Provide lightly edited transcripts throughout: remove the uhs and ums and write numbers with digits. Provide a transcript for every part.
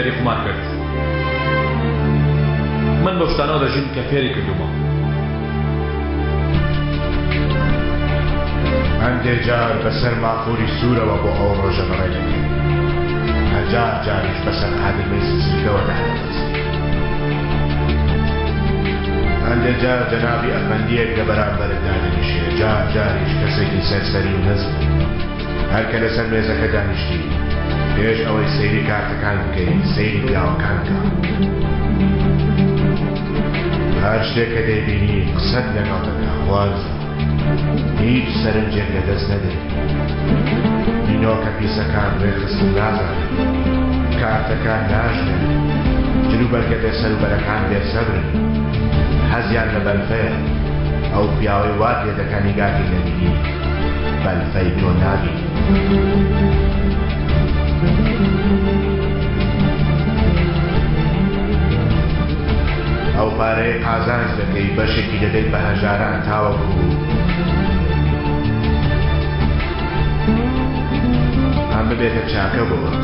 فێری قومار کرد. من بەو شتانەوە دەژیم کە فێری کردوومە. هەندێ جار بەسەر مافووری سوورەوە بۆ ئەو ڕۆژە بەڕێ دەکەوی. هەجار جاریش بەسەر قادرمەی سسیکەوە دادەبەزی. هەندێ جار جەنابی ئەفەندییەک لە بەرامبەرت دادەنیشێ، جار جاریش کەسێکی سەرسەری و نزم. هەر کە لەسەر مێزەکە دانیشتی، پێش ئەوەی سەیری کارتەکان بکەی، سەیری پیاوەکان بکە. هەر شتێک کە دەیبینی قسەت لەگەڵ دەکا، خوارزا. هیچ سەرنجێک لەدەست نەدەی. نینۆکە پیسەکان ڕێکخستن نازانن. کارتەکان ناژمێرن. جلوبەرگە بێسەروبەرەکان بێسەبرن. حەزیان لە بەلفەیە. ئەو پیاوەی وات لێدەکا نیگاکەی نەبینی، بەلفەی تۆ نابینی. ئەو پارەیەی قازانج دەکەی بەشێکی دەدەیت بە هەژاران تاوەکو هەم ببێتە چاکە بۆت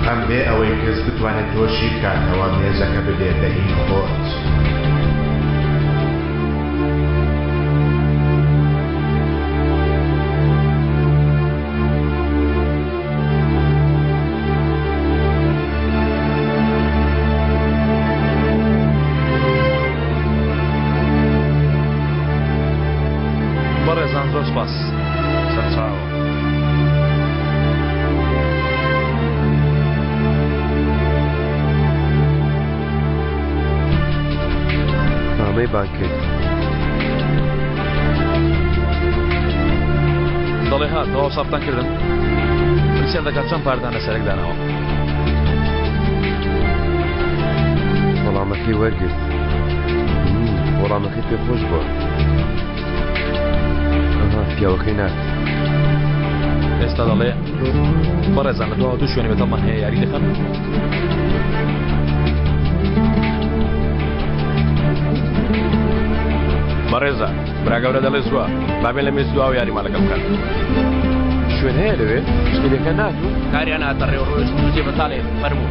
هەم بێ ئەوەی کەس بتوانێت تۆ شی بکاتەوە مێزەکە ببێ بە هی خۆت. بەڕێزان زۆر سپاس. سەرچاوە. نامەی بانگ کرد. دەڵێ ها تەواو سافتان کردن؟ پرسیار دەکات چەند پارتان لە سەرک داناوە؟ وەڵامەکەی وەرگرت. وەڵامەکەی پێ خۆش بووە. ئەها پیاوەکەی نارد. ئێستا دەڵێ بەڕێزان لە دواوە دوو شوێنی بەتەڵمان هەیە یاری دەکەن. بەڕێزان برا گەورە دەڵێ زووە با بێن لە مێز دواوە یاریمان لەگەڵ بکەن. شوێن هەیە لەوێ؟ شتێکە ناتوو؟ کاریان هاتە ڕێ و ڕۆیشت و جێ بەتاڵێ فەرموو.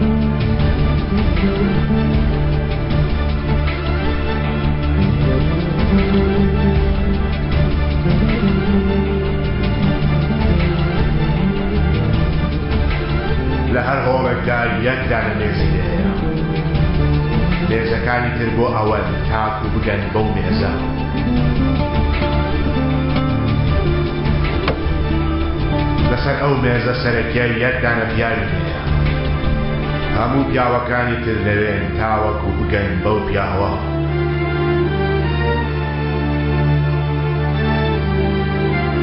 لە هەر هۆڵێکدا یەک دانە مێزی لێ هەیە. مێزەکانی تر بۆ ئەوەن تاکو بگەن بەو مێزە. لەسەر ئەو مێزە سەرەکیە یەک دانە پیاوی هەیە. هەموو پیاوەکانی تر لەوێن تاوەکو بگەن بەو پیاوە.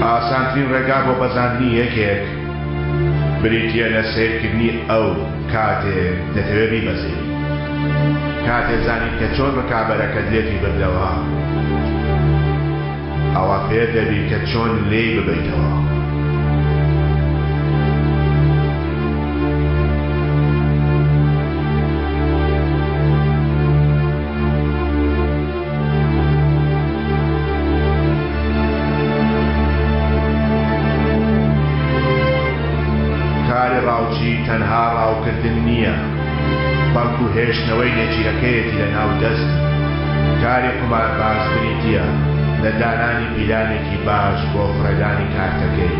ئاسانترین ڕێگا بۆ بەزاندنی یەکێک بریتییە لە سەیرکردنی ئەو کاتێ دەتەوێ بیبەزێنی. کاتێ زانیت کە چۆن ڕکابەرەکەت لێتی بردەوە، ئەوا فێر دەبی کە چۆن لێی ببەیتەوە. کاری ڕاوچی تەنها ڕاوکردن نییە، بەڵکو هێشتنەوەی نێچیرەکەیەتی لە ناو دەستی. کاری قومارباز بریتییە لە دانانی پیلانێکی باش بۆ فڕێدانی کارتەکەی.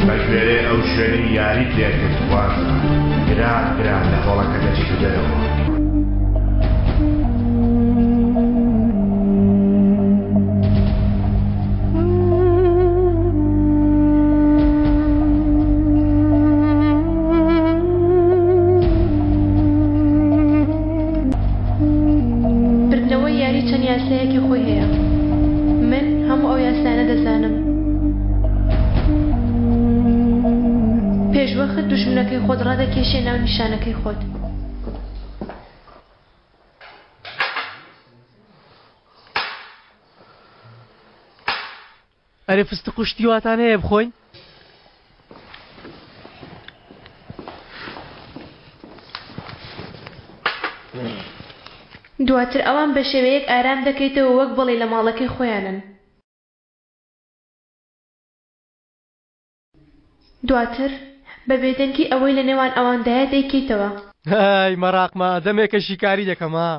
بەگوێرەی ئەو شوێنەی یاریت لێکرد خوارزا گران گران لە هۆڵەکە دەچیتە دەرەوە. بردنەوەی یاری چەند یاسایەکی خۆی هەیە. من هەموو ئەو یاسایانە دەزانم. بارودۆخت دوژمنەکەی خۆت ڕادەکێشیە ناو نیشانەکەی خۆت. ئەرێ فستق و شتی واتان هەیە بخۆین؟ دواتر ئەوان بە شێوەیەک ئارام دەکەیتەوە وەک بڵێی لە ماڵەکەی خۆیانن. دواتر بە بێدەنگی ئەوەی لە نێوان ئەواندایە دەیکەیتەوە. هەی مەراقمە دەمێکە شیکاری دەکەم ها.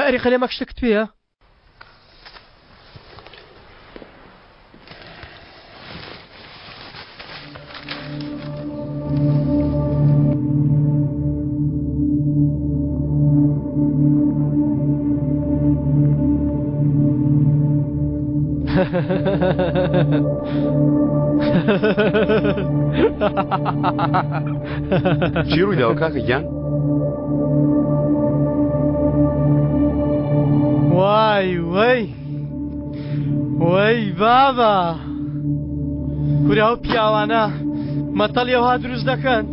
ئەرێ قەلەمەک شتەکت پێیە؟ چی ڕوویداوە کاکە گیان؟ وای وەی وەی بابا کورە ئەو پیاوانە مەتەڵی ئەوها دروست دەکەن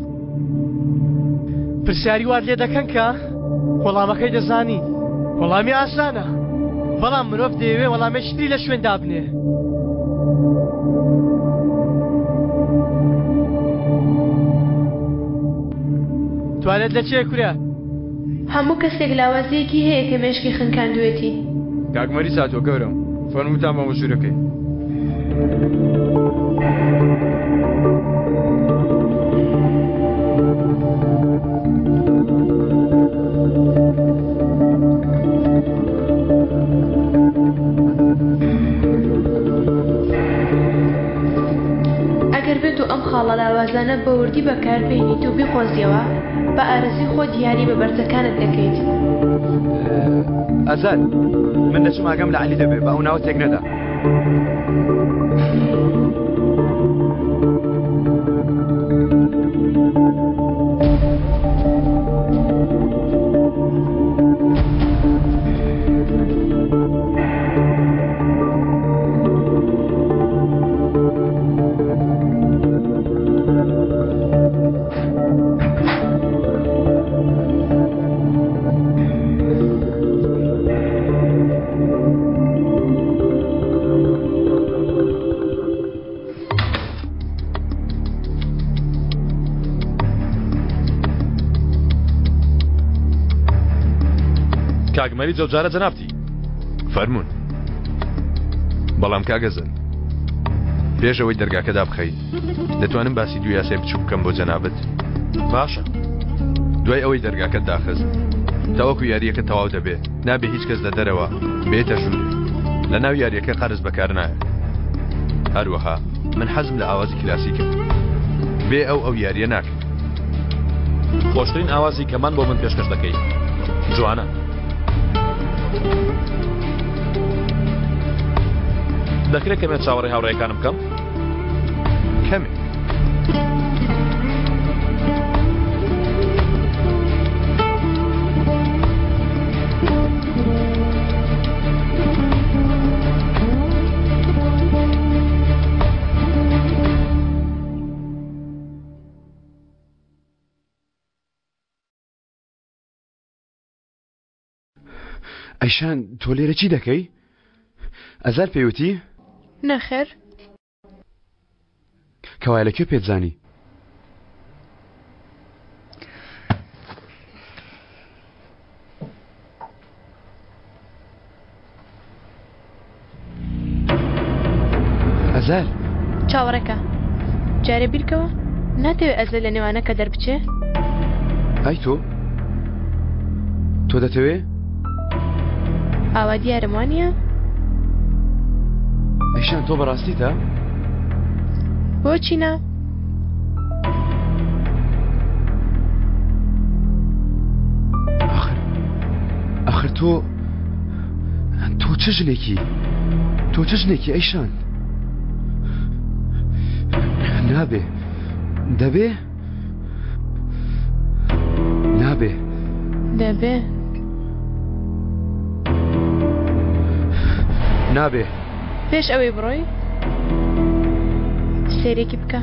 پرسیاری وات لێ دەکەن کە وەڵامەکەی دەزانی وەڵامی ئاسانە بەڵام مرۆڤ دەیەوێ وەڵامێکی تری لە شوێن دابنێ. توالێت لە چێ کورە؟ هەموو کەسێک لاوازییەکی هەیە کە مێشکی خنکاندوێتی. کاک مەریس هاتووە گەورەم فەرمووتان بەمە ژوورەکەی. ئەگەر بێت و ئەم خاڵە لاوازانە بە وردی بەکاربهێنیت و بیقۆزیەوە، بە ئارەزووی خۆت یاری بە بەرزەکانت دەکەیت. ئازاد، من دەچم ئاگام لە عەلی دەبێ، با ئەو ناوە تێک نەدا. کاک مەریج ئەو جارە جەنابتی. فەرموون. بەڵام کاک ئەزەل پێش ئەوەی دەرگاکە دابخەی دەتوانم باسی دوو یاسای بچووک بکەم بۆ جەنابت؟ باشە. دوای ئەوەی دەرگاکەت داخست تاوەکو یارییەکە تەواو دەبێ نابێ هیچ کەس لە دەرەوە بێتە ژوورێ. لە ناو یارییەکە قەرز بەکار نایە. هەروەها من حەزم لە ئاوازی کلاسیکە. بێ ئەو ئەو یارییە ناکەم. خۆشترین ئاوازی کەمان بۆ من پێشکەش دەکەی. جوانە. دەکرێت کەمێ چاوەڕێی هاوڕێیەکانم بکەم؟ کەمێک. ئەیشان تۆ لێرە چی دەکەی؟ ئەزار پێیوتی؟ نەخێر. کەوایە لە کوێ پێت زانی؟ ئەزەل. چاوەڕێکە. جارێ بیرکەوە ناتەوێ ئەزەل لە نێوانەکە دەربچێ؟ ئای تۆ؟ تۆ دەتەوێ؟ ئاوا دیارم وانییە؟ ئەیشان تۆ بەڕاستیتە؟ بۆچی نا؟ ئاخر ئاخر تۆ تۆ چ ژنێکی تۆ چ ژنێکی ئەیشان نابێ دەبێ نابێ دەبێ نابێ پێش ئەوەی بڕۆی سەیرێکی بکە.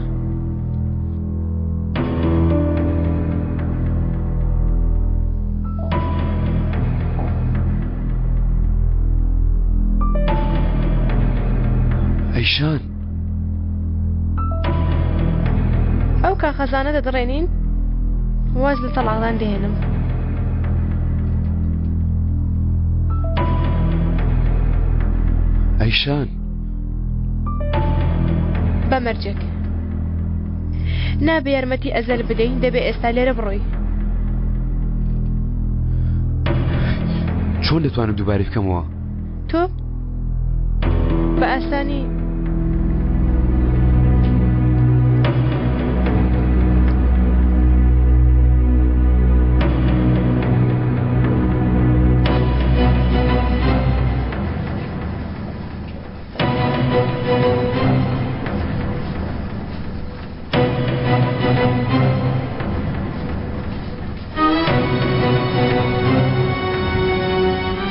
ئەیشان. ئەو کاخەزانە دەدڕێنین واز لە تەڵاقدان دێنم. ئەیشان. بە مەرجێک. نابێ یارمەتی ئەزەل بدەی دەبێ ئێستا لێرە بڕۆی. چۆن دەتوانم دووبارەی بکەمەوە؟ تۆ بە ئاسانی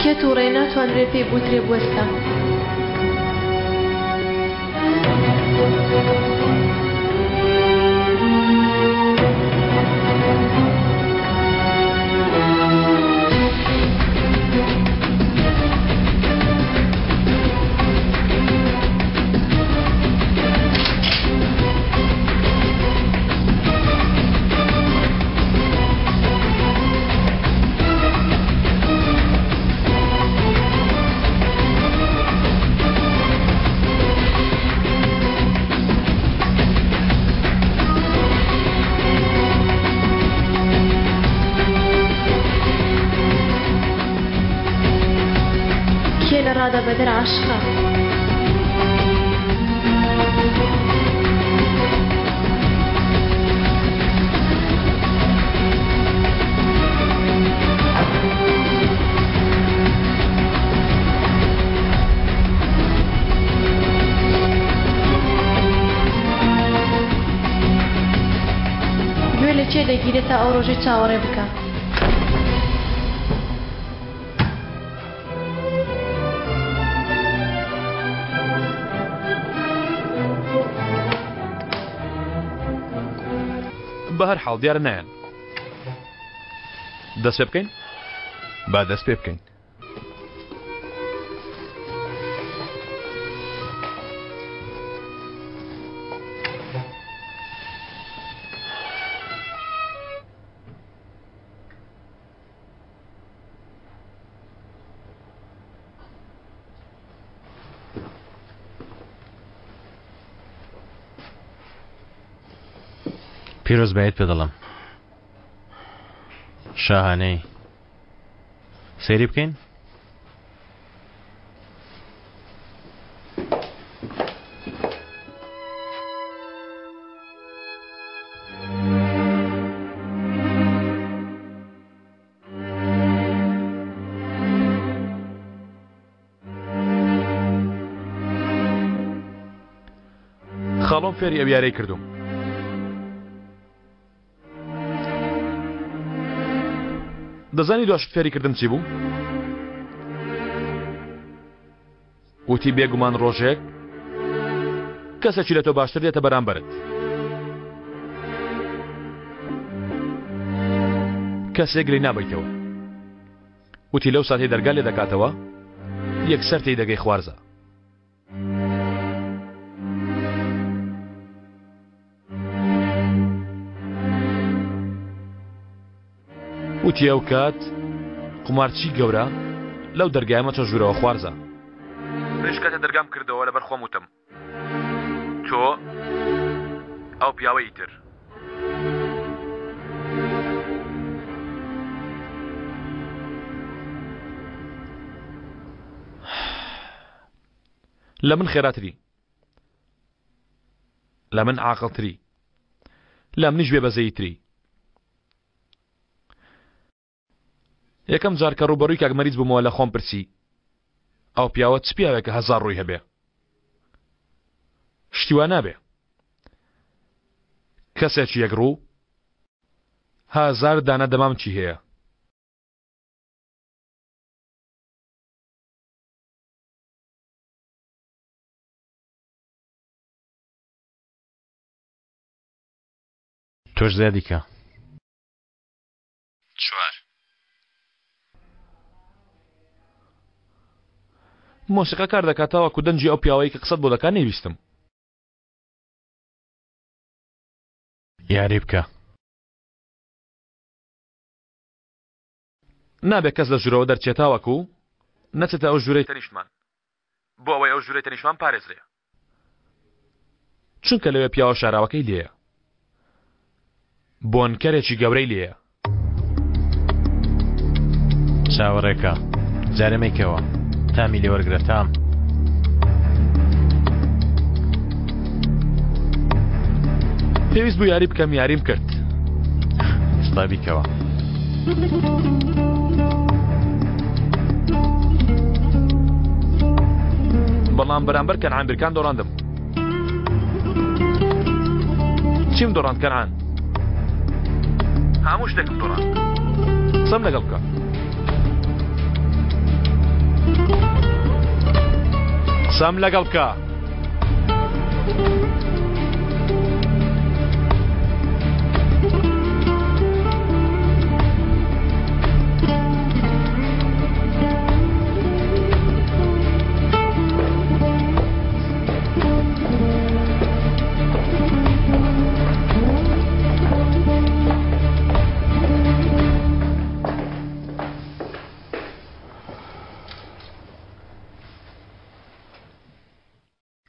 کێ توڕەیە ناتوانرێ پێی بوترێ بوەستە. کێ لە ڕادە بەدەر عاشقە؟ گوێ لە کێ دەگیرێت تا ئەو ڕۆژەی چاوەڕێ بکە؟ بە هەر حاڵ دیارە نایەن. دەست پێ بکەین؟ با دەست پێ بکەین. پیرۆزبایت پێ دەڵێم شاهانەی سەیری بکەین خاڵۆم فێری ئەو یارەی کردوم. دەزانی دواشت فێری کردم چی بوو؟ وتی بێگومان ڕۆژێک کەسێکی لە تۆ باشتر دێتە بەرامبەرت. کەسێک لێی نابیتەوە. وتی لەو ساتەی دەرگا لێ دەکاتەوە یەکسەر تێی دەگەی خوارزە. وتی ئەو کات قومارچی گەورە لەو دەرگایە مەچە ژوورەوە خوارزە. منیش کاتێ دەرگام کردەوە لەبەر خۆم وتم تۆ ئەو پیاوە ئیتر. لە من خێراتری. لە من عاقڵتری. لە منیش بێ بەزەییتری. یەکەم جار کە ڕووبەڕووی کاک مەریج بوومەوە لە خۆم پرسی ئەو پیاوە چ پیاوێکە هەزار ڕووی هەبێ؟ شتی وا نابێ. کەسێکی یەک ڕوو هەزار دانە دەمامکی هەیە. تۆش زیادی کە. چوار. مۆسیقا کار دەکات تاوەکو دەنگی ئەو پیاوەی کە قسەت بۆ دەکات نەیبیستم. یاری بکە. نابێ کەس لە ژوورەوە دەرچێ تاوەکو نەچێتە ئەو ژوورەی تەنیشتمان بۆ ئەوەی ئەو ژوورەی تەنیشتمان پارێزرێ چونکە لەوێ پیاوە شاراوەکەی لێیە بۆنکەرێکی گەورەی لێیە. چاوەڕێکە جارێ مەیکەوە تامی لێ وەرگرە تام. پێویست بوو یاری بکەم یاریم کرد. ئێستا بیکەوە. بەڵام بەرامبەر کەنعان بیرکان دۆڕاندم. چیم دۆڕاند کەنعان؟ هەموو شتێکم دۆڕاند. قسەم لەگەڵ بکە. قسەم لەگەڵ بکە.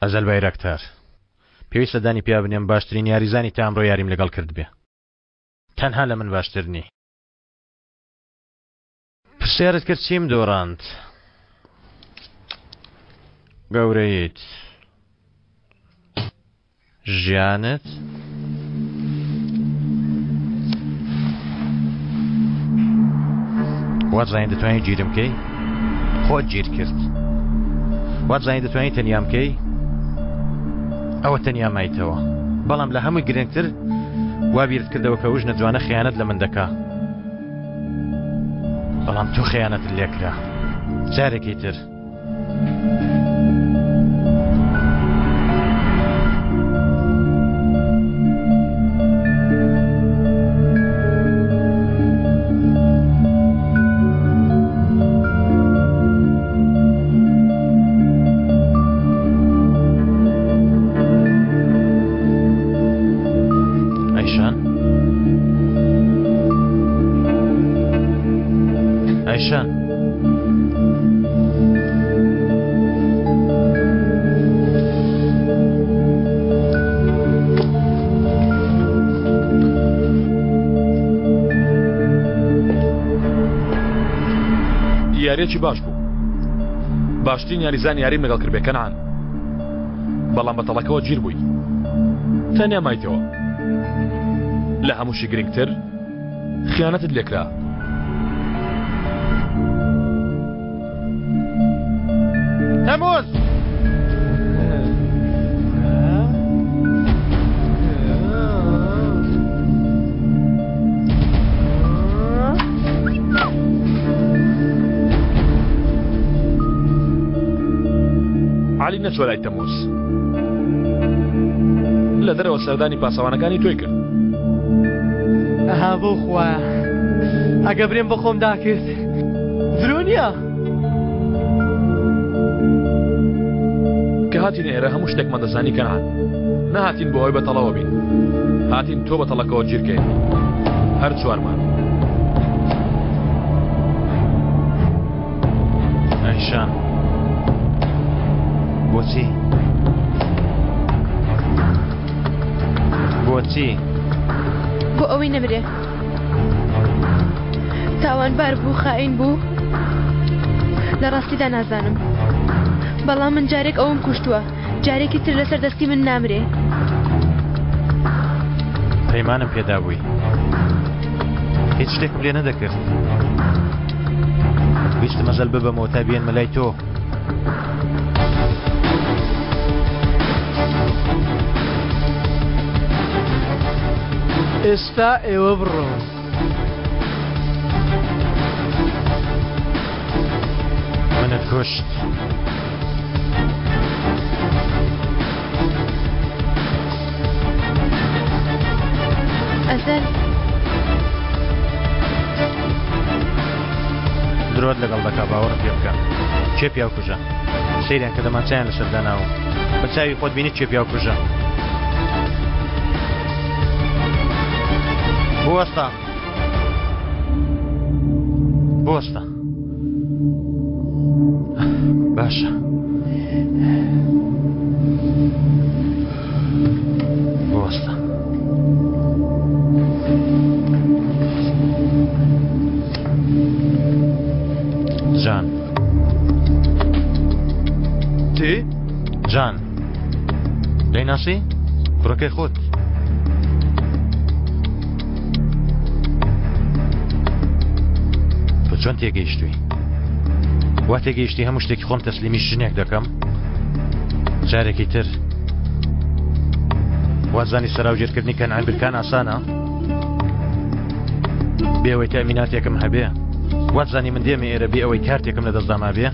ئەزەل بایراکتار، پێویستە دانی پیا بنێم باشترین یاریزانی تا ئەمڕۆ یاریم لەگەڵ کردبێ. تەنها لە من باشتر نی. پرسیارت کرد چیم دۆڕاند؟ گەورەیت. ژیانت. وات زانی دەتوانی گیرم کەی؟ خۆت گیر کرد. وات زانی دەتوانی تەنیام کەی؟ ئەوە تەنیا مایتەوە. بەڵام لە هەمووی گرنگتر وا بیرت کردەوە کە وژنە جوانە خیانەت لە من دەکا. بەڵام تۆ خیانەتت لێکرا. جارێکی تر. ئەیشان ئەیشان یاریەکی باش بوو باشترین یاریزان یاریم لەگەڵ کردبێ کەنعان بەڵام بە تەڵەکەوە گیر بووی تەنیا مایتەوە لە هەمووشی گرنگتر خیانەتت لێکرا. تەموز! عەلی نەچوە لای تەموز لە دەرەوە سەردانی پاسەوانەکانی تۆی کرد. ئەها بۆ خوایە ئەگە برێم بە خۆم داکرد درۆ نییە. کە هاتینە ئێرە هەموو شتێکمان دەزانی کەنعان نەهاتین بۆ ئەوەی بە تەڵەوە بین هاتین تۆ بە تەڵەکەوە گیرکەین هەر چوارمان. ئایشان بۆچی؟ بۆچی؟ بۆ ئەوەی نەمرێ. تاوانبار بوو خائین بوو لە ڕاستیدا نازانم بەڵام من جارێک ئەوم کوشتووە جارێکی تر لەسەر دەستی من نامرێ. پەیمانم پێدابووی هیچ شتێکم لێ نەدەکرد ویستم ئەزەل ببەمەوە تا بێنمە لای تۆ. ئێستا ئێوە بڕۆن. منت کوشت. ئەزەل. درۆت لەگەڵ دەکا باوەڕم پێ بکە. کێ پیاوکوژە؟ سەیریان کە دەمانچەیان لەسەر داناوم. بە چاوی خۆت بینیت کێ پیاوکوژە. بوەستە. بوەستە. باشە. بوەستە. جان. چی؟ جان. دەیناسی؟ کوڕەکەی خۆت. تۆ چۆن تێگەیشتووی؟ وا تێگەیشتی هەموو شتێکی خۆم تەسلیمی ژنێک دەکەم؟ جارێکی تر وازانی سەراوژێرکردنی کەنعان برکان ئاسانە؟ بێ ئەوەی تەئمیناتێکم هەبێ واتزانی من دێمە ئێرە بێ ئەوەی کارتێکم لە دەستدا مابێ؟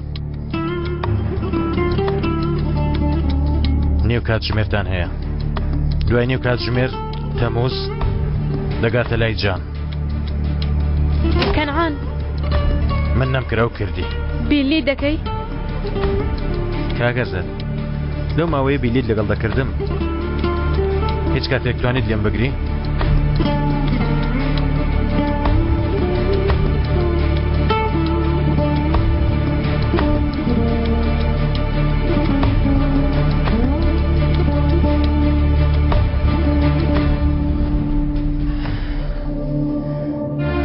نیو کاتژمێرتان هەیە دوای نیو کاتژمێر تەموز دەگاتە لای جان. کەنعان. من نەمکرد ئەو کردی. بیلی دەکەی؟ کاک ئەزەر لەو ماوەیە بیلیت لەگەڵ دەکردم هیچ کاتێک توانیت لێم بگری؟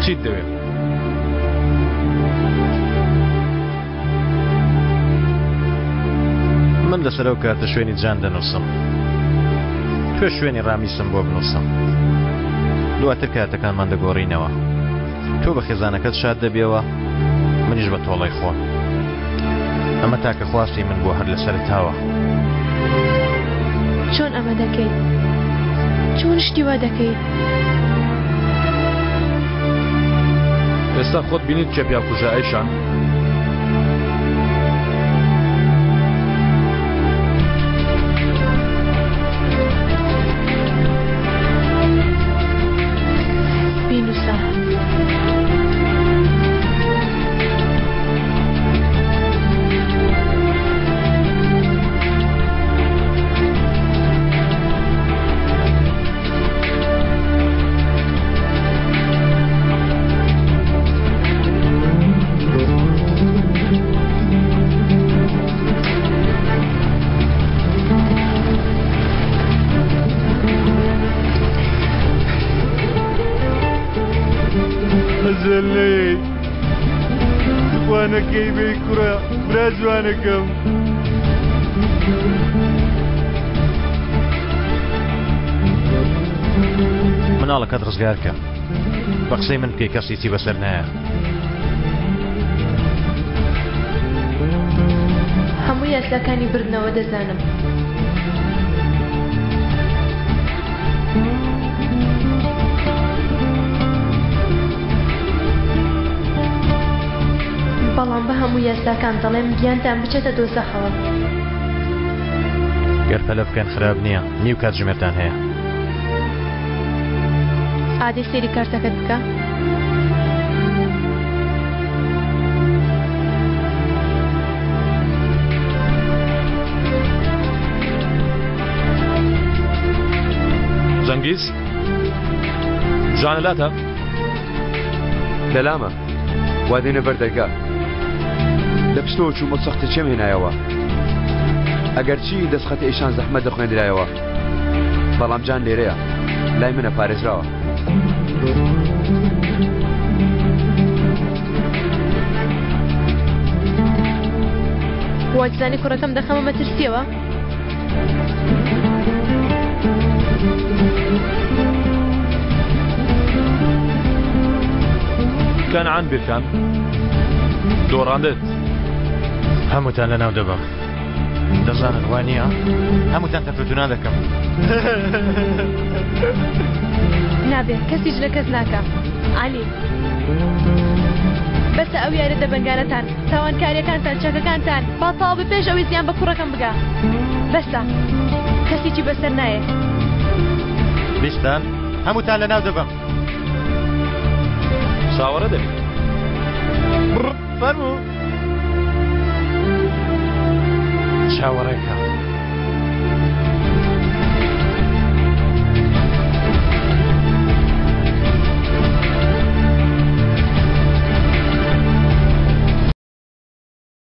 چیت دەوێت؟ من لەسەر ئەو کارتە شوێنی جان دەنووسم تۆ شوێنی ڕامیسم بۆ بنووسم دواتر کارتەکانمان دەگۆڕینەوە تۆ بە خێزانەکەت شاد دەبیەوە منیش بە تۆڵەی خۆم ئەمە تاکە خواستی من بووە هەر لە سەرەتاوە. چۆن ئەمە دەکەی؟ چۆن شتی وا دەکەی؟ ئێستا خۆت بینیت کێ پیاوکوژە ئەیشان؟ بینووسە. ئەزەلەی توخوا نەکەی بەی کوڕە برا جوانەکەم. مناڵەکەت ڕزگار کە بە قسەی من بکەی کەسی چی بەسەر نایە. هەموو یاساکانی بردنەوە دەزانم. بەڵام بە هەموو یاساکان دەڵێم گیانتان بچێتە دۆزەخەوە. گەر پەلە بکەن خراپ نییە نیو کاتژمێرتان هەیە. ئادەی سەیری کارتەکەت بکە. جەنگیز ژانە لاتە؟ لەلامە وا دێنە بەر دەرگا لە پشتەوە چوومە سەختە چێم هێنایەوە ئەگەرچی دەستخەتی ئیشان زەحمەت دەخوێندرایەوە بەڵام جان لێرەیە لای منە پارێزراوە. واتزانی کوڕەکەم دەخەمە مەترسیەوە؟ کەنعان بیرکان دۆڕاندت. هەمووتان لەناو دەبەم دەزانن وا نییە هەمووتان تەفرتونا دەکەم. نابێ کەسیش لە کەس ناکا عەلی بەسە ئەو یارە دەبەنگانەتان تاوانکاریەکانتان چەکەکانتان با تەواو بێ پێش ئەوەی زیان بە کوڕەکەم بگا بەسە کەسیچی بەسەر نایێ. بیستان هەمووتان لەناو دەبەم. چاوەڕێ دەبین. فەرموو. چاوەڕێکە.